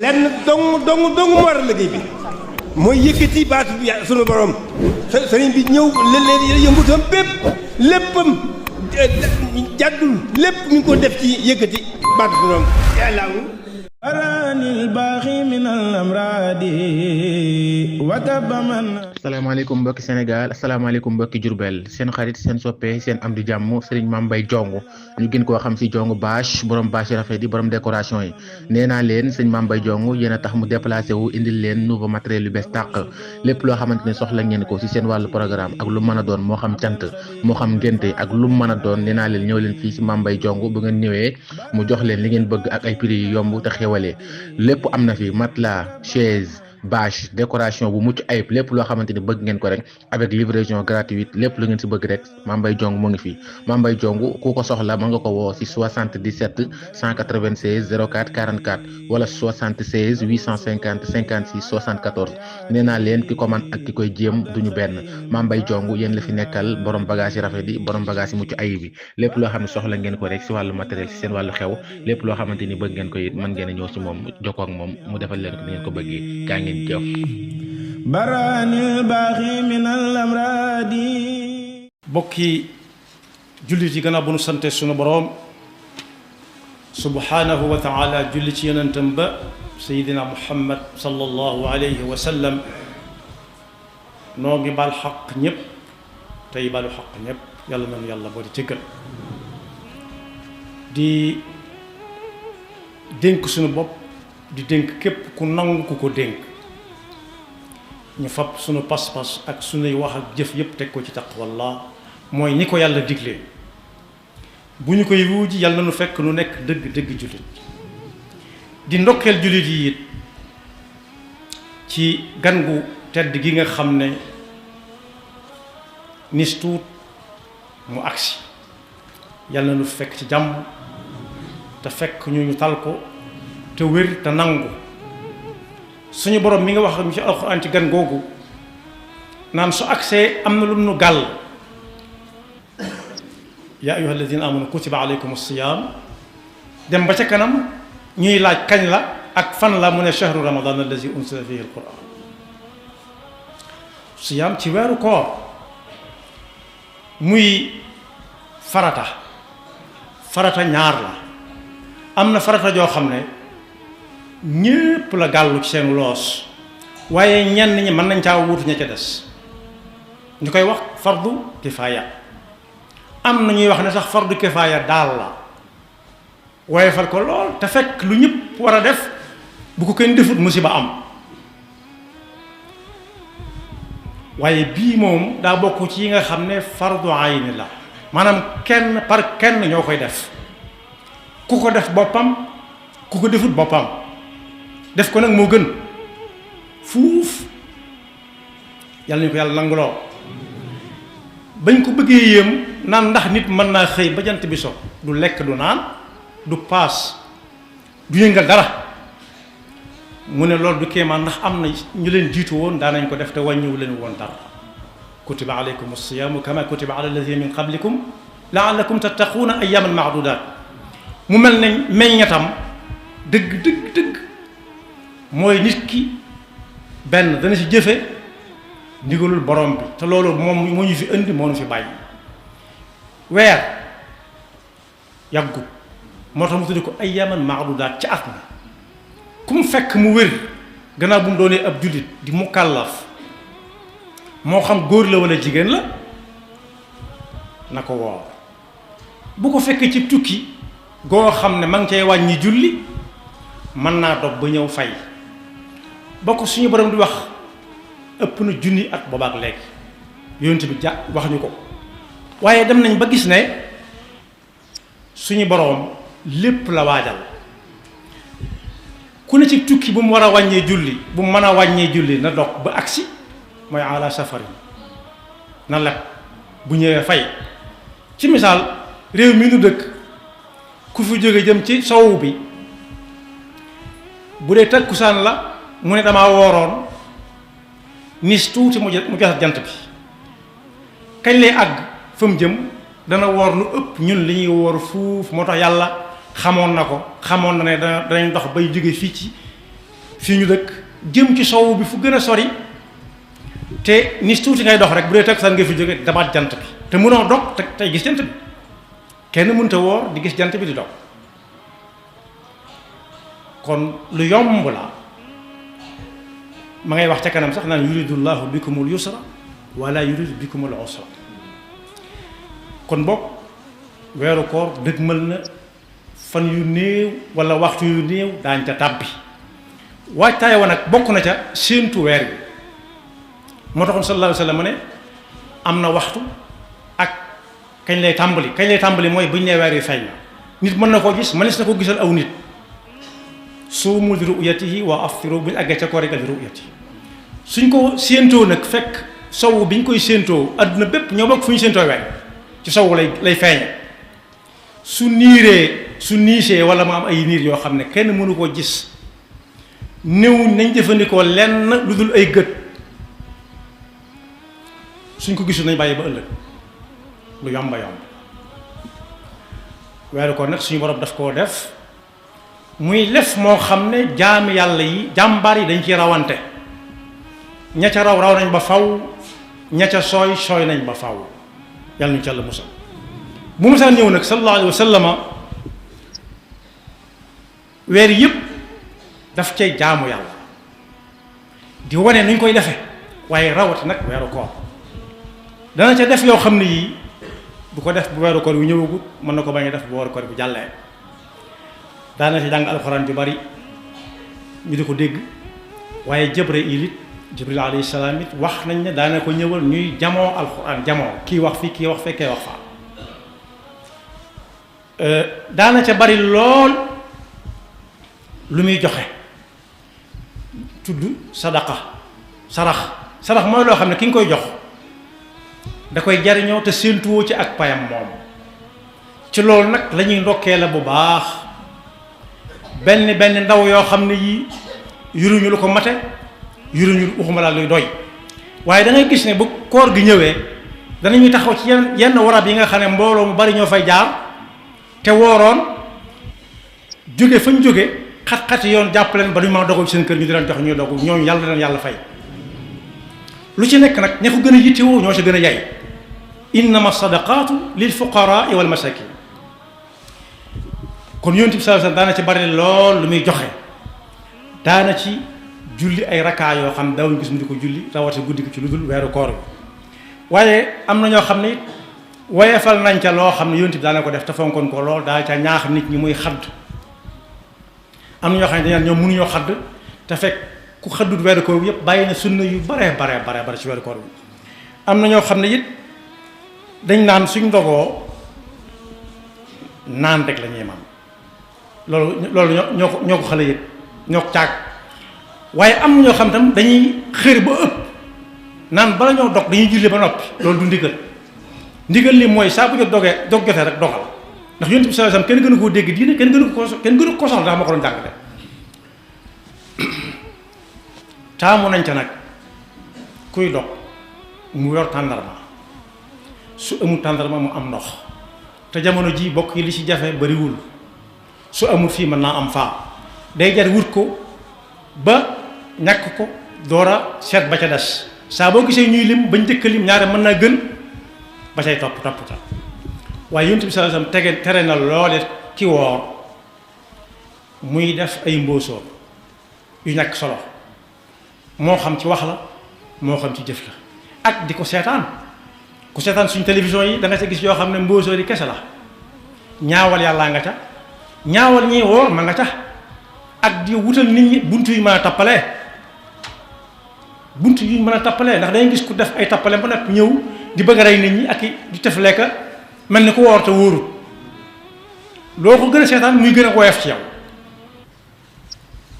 lenn dong mu war a liggéey bi mooy yëkkati baatu bi sunu borom sëriñ bi ñëw leen yëngutam bépp léppam jàddul lépp mi ngi ko def ci yëkkati baatu sunu borom yàlla aranil baaxi min al amradi wa kabaman. asalaamaaleykum mbokki Sénégal asalaamaaleykum mbokki Diourbel seen xarit seen soppe seen am di jàmm Serigne Mame Mbaye Diong ñu gën koo xam si Diong bâche borom bâche rafet yi borom décoration yi nee naa leen Serigne Mame Mbaye Diong yéen a tax mu déplacé wu indil leen nouveau matériel yu bees tàq lépp loo xamante ne soxla ngeen ko si seen wàllu programme ak lu mën a doon moo xam cant moo xam ngénte ak lu mën a doon nee naa leen ñëw leen fii si Mame Mbaye Diong bu ngeen ñëwee mu jox leen li ngeen bëgg ak ay prix yu yomb te xéwalee lépp am na fi matelas chaise bâche décoration bu mucc ayib lépp loo xamante ni bëgg ngeen ko rek avec livraison gratuite lépp lu ngeen si bëgg rek Mame Mbaye Diong mu ngi fi Mame Mbaye Diong ku ko soxla mën nga ko woo si 77 196 04 44 wala 76 850 56 74 nee naa leen ki ko man ak ki koy jéem duñu benn Mame Mbaye Diong yéen la fi nekkal borom bagage yi rafet yi borom bagage yi mucc ayib yi lépp loo xam ne soxla ngeen ko rek si wàllu matériel si seen wàllu xew lépp loo xamante ni bëgg ngeen ko it mën ngeen a ñëw si moom jokkoo ak moom mu defal leen ko ni ngeen ko bëggee baraanil baaxi min al amradi. bokki jullit yi gannaaw bu nu sante sunu boroom subhanahu wa taala julli ci yonentam ba sayidina muhammad sallallahu alayhi wa sallam noo ngi baal xaq ñëpp tey baalu xaq ñëpp yàlla nañu yàlla boo di jëggal di dénk sunu bopp di dénk képp ku nangu ku ko dénk ñu fab sunu pas-pas ak sunuy wax ak jëf yépp teg ko ci taqwallah mooy ni ko yàlla diglee bu ñu koy wuuji yàlla na nu fekk nu nekk dëgg jullit di ndokkeel jullit yi it ci gan gu tedd gi nga xam ne nis tuut mu agsi yàlla na nu fekk ci jàmm te fekk ñu tal ko te wér te nangu suñu borom mi nga wax mi ci alxuraan ci gan googu naan su agsee am na lu nu gàll yaa ayyuha alladina amanu kutiba alaykum as-siyam dem ba ca kanam ñuy laaj kañ la ak fan la mu ne shahru ramadan allazi unsila fihi alquran siyam ci weeru koor muy farata ñaar la am na farata joo xam ne ñépp la gàllu ci seen loos waaye ñenn ñi mën nañ caa wuutu ña ca des ñu koy wax fardu kifaaya am na ñuy wax ne sax fardu kifaaya daal la waaye fal ko lool te fekk lu ñëpp war a def bu ko kenn defut musiba am waaye bii moom daa bokk ci yi nga xam ne fardu ayni la maanaam kenn par kenn ñoo koy def ku ko def boppam ku ko defut boppam def ko nag moo gën fuuf yàlla ñu ko yàlla nanguloo bañ ko bëggee yéem naan ndax nit mën naa xëy ba jant bi so du lekk du naan du paas du yëngal dara mu ne loolu du kéemaan ndax am na ñu leen jiitu woon daanañ ko def te wàññiwu leen woon dara kutiba alaykum as-siyaamu kama kutiba ala alladhina min qablikum la'allakum tattaquuna ayyaman ma'dudat mu mel ne meññatam dëgg mooy nit ki benn dana ci jëfe ndigalul borom bi te loolu moom moo ñu fi indi moo ñu fi bàyyi weer yàggut moo tax mu tudde ko ayyaman ma'dudat ci at mi ku mu fekk mu wér gannaaw bu mu doonee ab jullit di mukallaf moo xam góor la wala jigéen la na ko woor bu ko fekkee ci tukki goo xam ne ma ngi cay wàññi julli mën naa dog ba ñëw fay ba ko suñu borom di wax ëpp na junni at boobaak léegi yonent bi wax ñu ko waaye dem nañ ba gis ne suñu borom lépp la waajal ku ne ci tukki bu mu war a wàññee julli bu mu mën a wàññee julli na dog ba agsi mooy ala safarin na leb bu ñëwee fay ci misaal réew mi nu dëkk ku fi jóge jëm ci sowu bi bu dee takkusaan la mu ne damaa wooroon nis tuuti mu jot jant bi kañ lay àgg fa mu jëm dana woor lu ëpp ñun li ñuy woor fuuf moo tax yàlla xamoon na ko xamoon na ne danañ dox bay jóge fii ci fii ñu dëkk jëm ci sowu bi fu gën a sori te ni tuuti ngay dox rek bu dee takkusaan nga fi jóge dabaat jant bi te mënoo dog te tey gis jant bi kenn mënta woor di gis jant bi di dog kon lu yomb la ma ngay wax ca kanam sax naan yuridullahu bikumul yusra wala yuridu bikumul usra kon bokk weeru koor dëgmal na fan yu néew wala waxtu yu néew daañ ca tàbbi waajtaay wa nag bokk na ca séentu weer bi moo taxoon sallallahu alayhi wa sallam ne am na waxtu ak kañ lay tàmbali mooy buñ nee weer wi feeñ na nit mën na koo gis mënees na ko gisal aw nit suumu li ru'yatihi wa aftiru buñ àggee ca koor li ru'yatihi suñ ko séentoo nag fekk sowu biñ koy séentoo adduna bépp ñoo bokk fu ñu séentoo weer ci sowu lay feeñ su niisee wala mu am ay niir yoo xam ne kenn mënu koo gis néewuñ nañ jëfandikoo lenn lu dul ay gët suñ ko gisul nañ bàyyi ba ëllëg lu yomba yomb weeru ko nag suñu borom daf koo def muy lef moo xam ne jaami yàlla yi jàmbaar yi dañ ci rawante ña ca raw nañ ba faw ña ca sooy nañ ba faw yàlla ñu ca la musal bu musal ñëw nag sallallahu alayhi wa sallama weer yëpp daf cay jaamu yàlla di wane nuñ koy defe waaye rawati nag weeru koor dana ca def yoo xam ne yii du ko def bu weeru koor bi ñëwagut mën na ko bañ a def bu weeru koor bu jàllee daana ci jàng alxuraan ju bari ñu di ko dégg waaye Jibril alayhi salaam it wax nañ ne daana ko ñëwal ñuy jamoo alxuraan jamoo kii wax fii kii wax fekkee wax faa daana ca bari lool lu muy joxe tudd sarax mooy loo xam ne ki nga koy jox da koy jariñoo te séentuwoo ci ak payam moom ci loolu nag la ñuy ndokkee la bu baax benn ndaw yoo xam ne yii yuruñu lu ko mate yuruñu waxuma laa luy doy waaye da ngay gis ne bu koor gi ñëwee danañuy taxaw ci yenn warab yi nga xam ne mbooloo mu bari ñoo fay jaar te wooroon jóge fañ jóge xat-xati yoon jàpp leen ba duñu mën a dogu ci seen kër ñu di leen jox ñuy dogu ñooñu yàlla leen yàlla fay lu ci nekk nag ña ko gën a yittewoo ñoo ci gën a yay innama sadaqaatu lil fuqaraa wal masakin kon yonent bi sallallahu alayhi wasallam daana ci bari lool lu muy joxe daana ci julli ay rakkaa yoo xam dawuñ gis mu di ko julli rawati guddi gi ci lu dul weeru koor bi waaye am na ñoo xam ne woyefal nañ ca loo xam ne yonent bi daana ko def te fonkoon ko lool daal ca ñaax nit ñi muy xadd am na ñoo xam ne dañu ñoom mënuñoo xadd te fekk ku xaddut weeru koor bi yëpp bàyyi na sunna yu bare ci weeru koor bi am na ñoo xam ne it dañ naan suñ ndogoo naan rek la ñuy man loolu ñoo ko xale yëg ñoo ko caag waaye am na ñoo xam tam dañuy xër ba ëpp naan bala ñoo dog dañuy julli ba noppi loolu du ndigal li mooy saa bu jot dog jotee rek dogal ndax yonent bi sallallahu alayhi wasallam kenn gënu koo dégg diine kenn gënu ko soxla ndax ma ko doon jàngale taamu nañ ca nag kuy dog mu yor tàndarma su amul tàndarma mu am ndox te jamono ji bokk yi li ci jafe bariwul su amul fii mën naa am faa day jar wut ko ba ñàkk ko door a seet ba ca des saa boo gisee ñuy lim bañ njëkk lim ñaare mën naa gën ba cay topp ta waaye yonent bi sallallahu alayhi wasallam tere na loole ki woor muy def ay mbóosóor yu ñàkk solo moo xam ci wax la moo xam ci jëf la ak di ko seetaan ku seetaan suñ télévision yi da nga sa gis yoo xam ne mbóosóor yi kese la ñaawal yàllaa nga ca ñaawal ñi woor ma nga ca ak di wutal nit ñi bunt yu mën a tappalee bunt yu mën a tappalee ndax dañuy gis ku def ay tappale ba nag ñëw di bëgg a rey nit ñi ak di tef lekka mel ni ku woor te wóorut loo ko gën a seetaan muy gën a woyof ci yow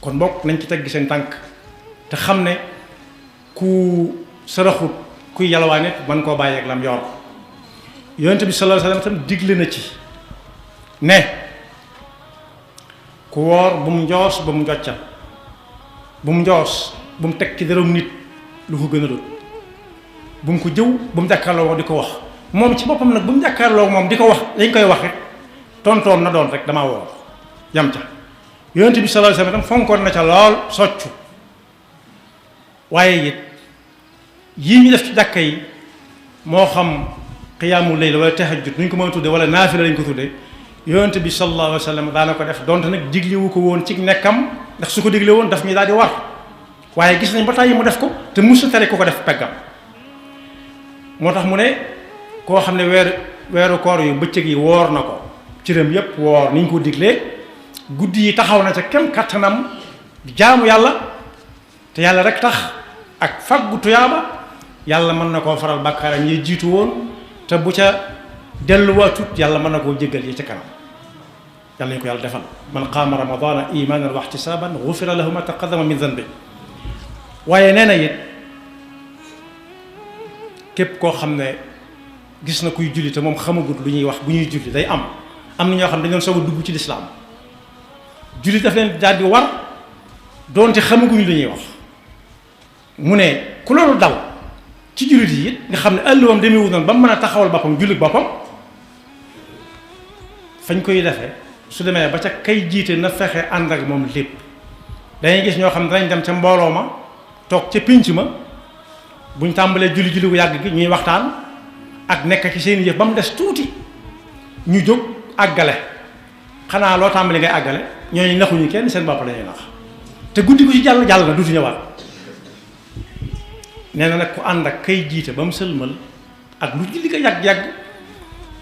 kon bokk nañ ci tegg seen tànk te xam ne ku saraxut kuy yalwaa nit man koo bàyyeeg lam yor yonent bi sallallahu alayhi wasallam tam digle na ci ne ku woor bu mu njoos ba mu njoccal bu mu njoos bu mu teg ci dërëm nit lu ko gën a dut bu mu ko jëw bu mu jàkkaarloo di ko wax moom ci boppam nag bu mu jàkkaarloo moom di ko wax dañ koy wax rek tontoom na doon rek damaa woor yam ca yonent bi sallallahu alayhi wasallam tam fonkoon na ca lool soccu waaye it yii ñu def ci jàkka yi moo xam qiyaamul layl wala tahajjud nuñ ko mën a tudde wala naafila lañ ko tudde yonent bi sallallahu alayhi wa sallam daana ko def donte nag diglewu ko woon ci nekkam ndax su ko digle woon daf ñu daal di war waaye gis nañ ba tàyyi mu def ko te musu tere ku ko def peggam moo tax mu ne koo xam ne weeru koor yu bëccëg yi woor na ko cëram yépp woor ni ñu ko diglee guddi yi taxaw na ca kem kattanam jaamu yàlla te yàlla rek tax ak faggu tuyaaba yàlla mën na koo faral bàkkaaram yi jiitu woon te bu ca delluwaatut yàlla mën na koo jéggal yi ca kanam yàlla ñu ko yàlla defal man qaama ramadana imanan wa ihtisaban gufira lahu ma taqaddama min zanbi waaye nee na it képp koo xam ne gis na kuy julli te moom xamagut lu ñuy wax bu ñuy julli day am na ñoo xam ne dañu doon soog a dugg ci lislaam julli daf leen daal di war doonte xamaguñu lu ñuy wax mu ne ku loolu dal ci jullit yi it nga xam ne ëllëgam demeewul noonu ba mu mën a taxawal boppam jullit boppam fañ koy defee su demee ba ca kay jiite na fexe ànd ak moom lépp dañuy gis ñoo xam ne danañ dem ca mbooloo ma toog ca pénc ma buñ tàmbalee julli bu yàgg gi ñuy waxtaan ak nekk ci seen yëf ba mu des tuuti ñu jóg àggale xanaa loo tàmbali ngay àggale ñooñu naxuñu kenn seen bopp lañuy nax te guddi gu ci jàll na duuti ñëwaat nee na nag ku ànd ak kay jiite ba mu sëlmal ak lu julli ko yàgg-yàgg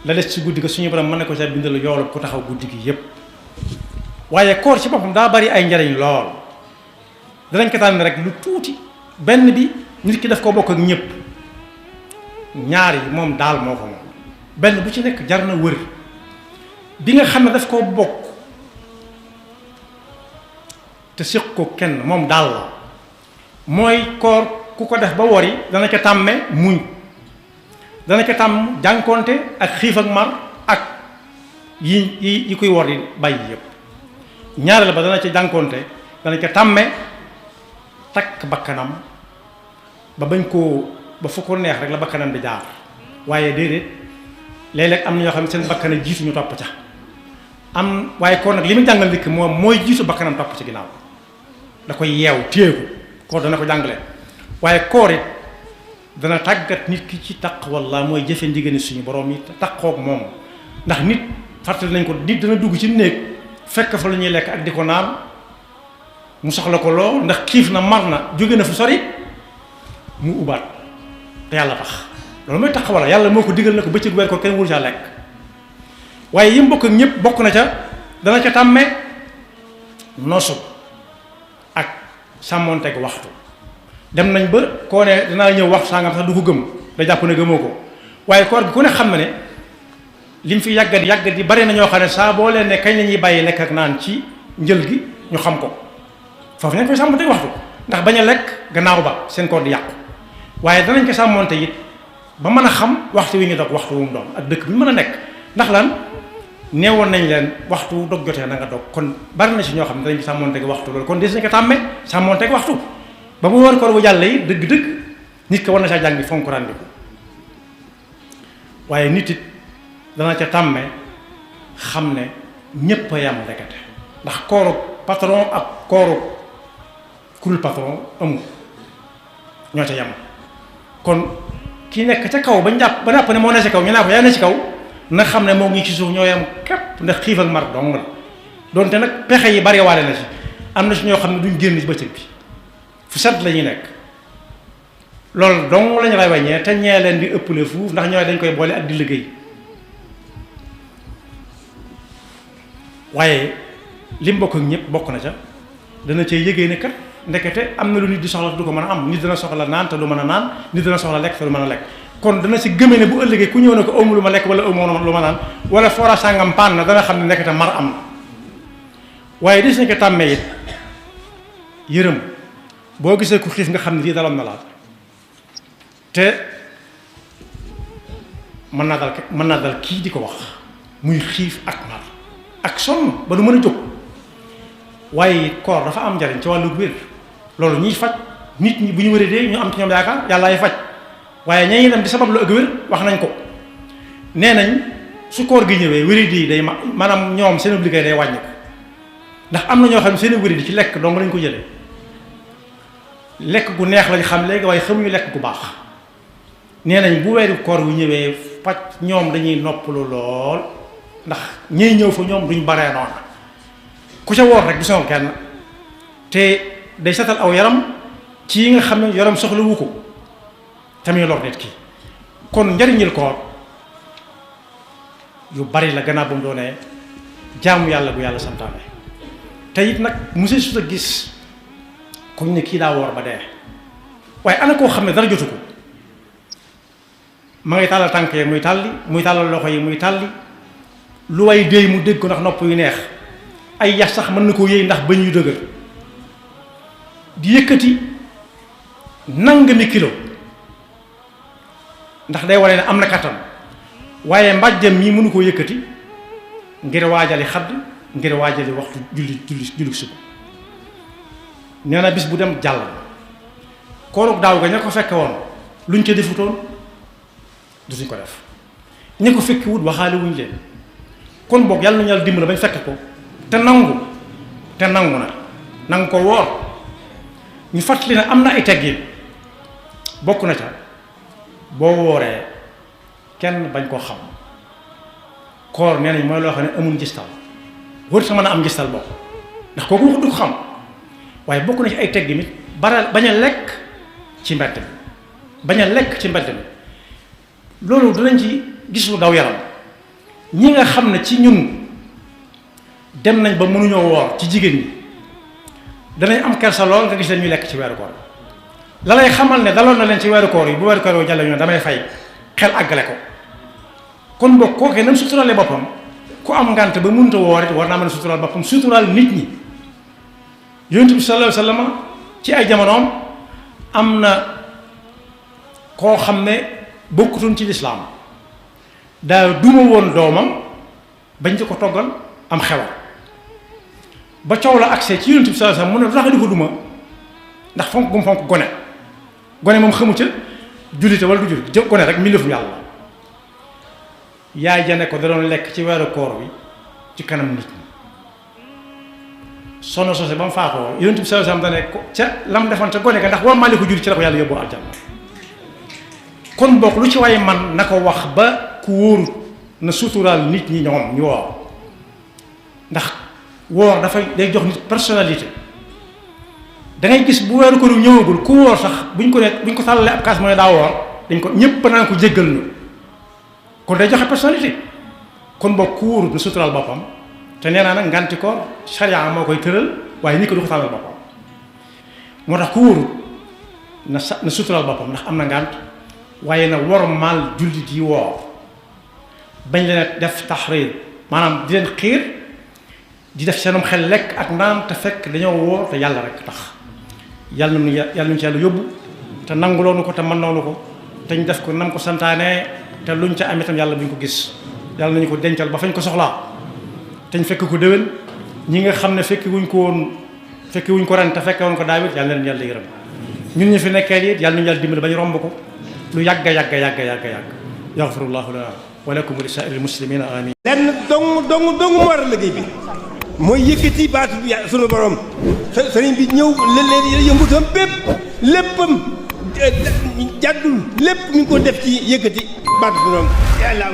la des ci guddi ko suñu borom mën na ko ca bindal yoolu ku taxaw guddi gi yépp waaye koor ci boppam daa bari ay njariñ lool danañ ko tànn rek lu tuuti benn bi nit ki daf ko bokk ak ñëpp ñaar yi moom daal moo ko moom benn bu ci nekk jar na wër bi nga xam ne daf koo bokk te séq ko kenn moom daal la mooy koor ku ko def ba wori dana ca tàmme muñ dana ca tàmm jànkonte ak xiif ak mar ak yi koy wor di bàyyi yëpp ñaareel ba dana ca jànkonte dana ca tàmme takk bakkanam ba bañ koo ba fu ko neex rek la bakkanam di jaar waaye déedéet léeg-léeg am na ñoo xam ne seen bakkana jiitu ñu topp ca waaye kon nag li mu jàngal nit ki moom mooy jiitu bakkanam topp ci ginnaaw da koy yeew téye ko koor dana ko jàngale waaye koor it dana tàggat nit ki ci taqwallah mooy jëfe ndigali suñu borom yi taqoog moom ndax nit fàttali nañ ko nit dana dugg ci néeg fekk fa lu ñuy lekk ak di ko naan mu soxla ko lool ndax xiif na mar na jóge na fu sori mu ubaat te yàlla tax loolu mooy taqwallah yàlla moo ko digal na ko bëccëg weer ko kenn wul caa lekk waaye yim bokk ak ñëpp bokk na ca dana ca tàmme noosu ak sàmmoonteeg waxtu dem nañ ba koo ne danaa ñëw wax sangam sax du ko gëm da jàpp ne gëmoo ko waaye koor gi ku ne xam na ne lim fi yàggat yi bari na ñoo xam ne saa boo leen ne kañ la ñuy bàyyi lekk ak naan ci njël gi ñu xam ko foofu nañ koy sàmmonte waxtu ndax bañ a lekk gannaaw ba seen koor di yàqu waaye danañ ko sàmmonte it ba mën a xam waxtu wi ñu dog waxtu wu mu doon ak dëkk bi ñu mën a nekk ndax lan neewoon nañ leen waxtu dog jotee na nga dog kon bari na si ñoo xam ne danañ ko sàmmonte waxtu loolu kon des nañ ko tàmme sàmmonte waxtu ba mu war koor bu jàll yi dëgg-dëgg nit ko war na saa jàngi fonk ràndiku waaye nit it dana ca tàmme xam ne ñépp a yam ndekete ndax kooru patron ak kooru kurul patron amul ñoo ca yam kon ki nekk ca kaw ba jàpp ba jàpp ne moo ne ci kaw ñu naa ko yaa ne ci kaw na xam ne moo ngi ci suuf ñoo yam képp ndax xiif ak mar dong la doonte nag pexe yi bari waale na ci am na ci ñoo xam ne duñ génn ci bëccëg bi fu set la ñuy nekk loolu dong lañu lay wàññee te ñee leen di ëppale fuuf ndax ñooy dañ koy boole ak di liggéey waaye lim bokk ak ñëpp bokk na ca dana cee yëgee ne kat ndekete am na lu nit di soxla du ko mën a am nit dana soxla naan te du mën a naan nit dana soxla lekk te du mën a lekk kon dana si gëmee ne bu ëllëgee ku ñëw ne ko amu lu ma lekk wala amu lu ma naan wala foora sàngam paan na dana xam ne ndekete mar am na waaye des nañ ko tàmmee it yërëm boo gisee ku xiif nga xam ne lii daloon na la te mën naa dal kii di ko wax muy xiif ak mar ak sonn ba du mën a jóg waaye koor dafa am njariñ ci wàllu wér loolu ñuy faj nit ñi bu ñu wéree dee ñu am ci ñoom yaakaar yàllaay faj waaye ña dem di sabab lu ak wér wax nañ ko nee nañ su koor gi ñëwee wéri di day maanaam ñoom seen liggéey day wàññi ko ndax am na ñoo xam ne seen wéri di ci lekk dong lañ ko jëlee lekk gu neex lañ xam léegi waaye xamuñu lekk gu baax. nee nañ bu weeru koor wu ñëwee paj ñoom dañuy noppalu lool ndax ñiy ñëw fa ñoom duñ baree noona ku ca woor rek du sonal kenn te day setal aw yaram ci yi nga xam ne yaram soxla wu ko tamit lor nit ki. kon njariñil koor yu bari la gannaaw ba mu doonee jaamu yàlla bu yàlla santaane te it nag monsieur su ta gis kuñ ne kii daa woor ba dee waaye ana koo xam ne dara jotu ko ma ngay tàllal tànk yi muy tàlli muy tàllal loxo yi muy tàlli lu way déy mu dégg ko ndax nopp yu neex ay yax sax mën na koo yëy ndax bëñ yu dëgër di yëkkati nangami kilo ndax day wane ne am na kattan waaye mbàjjam mii mënu koo yëkkati ngir waajali xadd ngir waajali waxtu julli suba nee na bis bu dem jàll koorug daaw ga ña ko fekke woon luñ ca defutoon dutuñ ko def ña ko fekki wut waxaale wuñ leen kon boog yàlla nañu yàlla dimbali bañ fekk ko te nangu na nangu ko woor ñu fàttali ne am na ay teggin bokk na ca boo wooree kenn bañ koo xam koor nee nañ mooy loo xam ne amul ngistal wër sa mën a am ngistal bokk ndax kooku wax du ko xam waaye bokk na ci ay teggin it bañ a lekk ci mbedd mi loolu danañ ci gis lu daw yaram ñi nga xam ne ci ñun dem nañ ba mënuñoo woor ci jigéen ñi danañ am kersa lool nga gis leen ñuy lekk ci weeru koor la lay xamal ne daloon na leen ci weeru koor yi bu weeru koor yoo jàll ñu damay fay xel àggale ko kon boog kookee nam suturaale boppam ku am ngànt ba mënut a woor it war naa mën a suturaal boppam suturaal nit ñi. Yonent bi sallallahu alayhi wa sallam ci ay jamonoom am na koo xam ne bokkutoon ci lislaam daa duma woon doomam bañ di ko toggal am xewal ba coow la accès ci Yonent bi sallallahu alayhi wa sallam mu ne lu tax di ko duma ndax fonk gum fonk gone moom xamu ca jullite wala du jullit gone rek mi lëfu yàlla yaay ja ne ko da doon lekk ci weeru koor bi ci kanam nit ñi sono sose ba mu faatoo Yonent bi sallallahu alayhi wa sallam da ne ko ca lam defoon ca gone ga ndax war maa ko jullit ci la ko yàlla yóbbu aljanna kon bokk lu ci waaye man na ko wax ba ku wóorut na suturaal nit ñi ñoom ñu woor ndax woor dafay day jox nit personnalité da ngay gis bu weeru koor ñëwagul ku woor sax buñ ko tàllalee ab kaas mooy daa woor dañ ko ñëpp naan ko jéggal na kon day joxe personnalité kon bokk ku wóorut na suturaal boppam te nee naa nag nganti ko charia moo koy tëral waaye nit ko du ko tàllal boppam moo tax ku wóorut na suturaal boppam ndax am na ngant waaye na wormaal jullit yi woor bañ leen def taxriir maanaam di leen xiir di def seenum xel lekk ak naan te fekk dañoo woor te yàlla rek tax yàlla nañu ci yàlla yóbbu te nanguloonu ko te mën noonu ko te ñu def ko nam ko santaane te luñ ca am itam yàlla buñ ko gis yàlla nañu ko dencal ba fañ ko soxlaa te ñu fekk ko déwén ñi nga xam ne fekki wuñ ko ren te fekke woon ko daawit yàlla leen yàlla yërëm ñun ñu fi nekkee it yàlla nañu yàlla dimbali ba ñu romb ko lu yàgga yaxfirullahu lana wa lakum wa li saa'iril muslimina amin lenn dong mu war a liggéey bi mooy yëkkati baatu bi sunu borom sëriñ bi ñëw leen yëngutam bépp léppam jàddul lépp mi ngi ko def ci yëkkati baatu sunu borom yàlla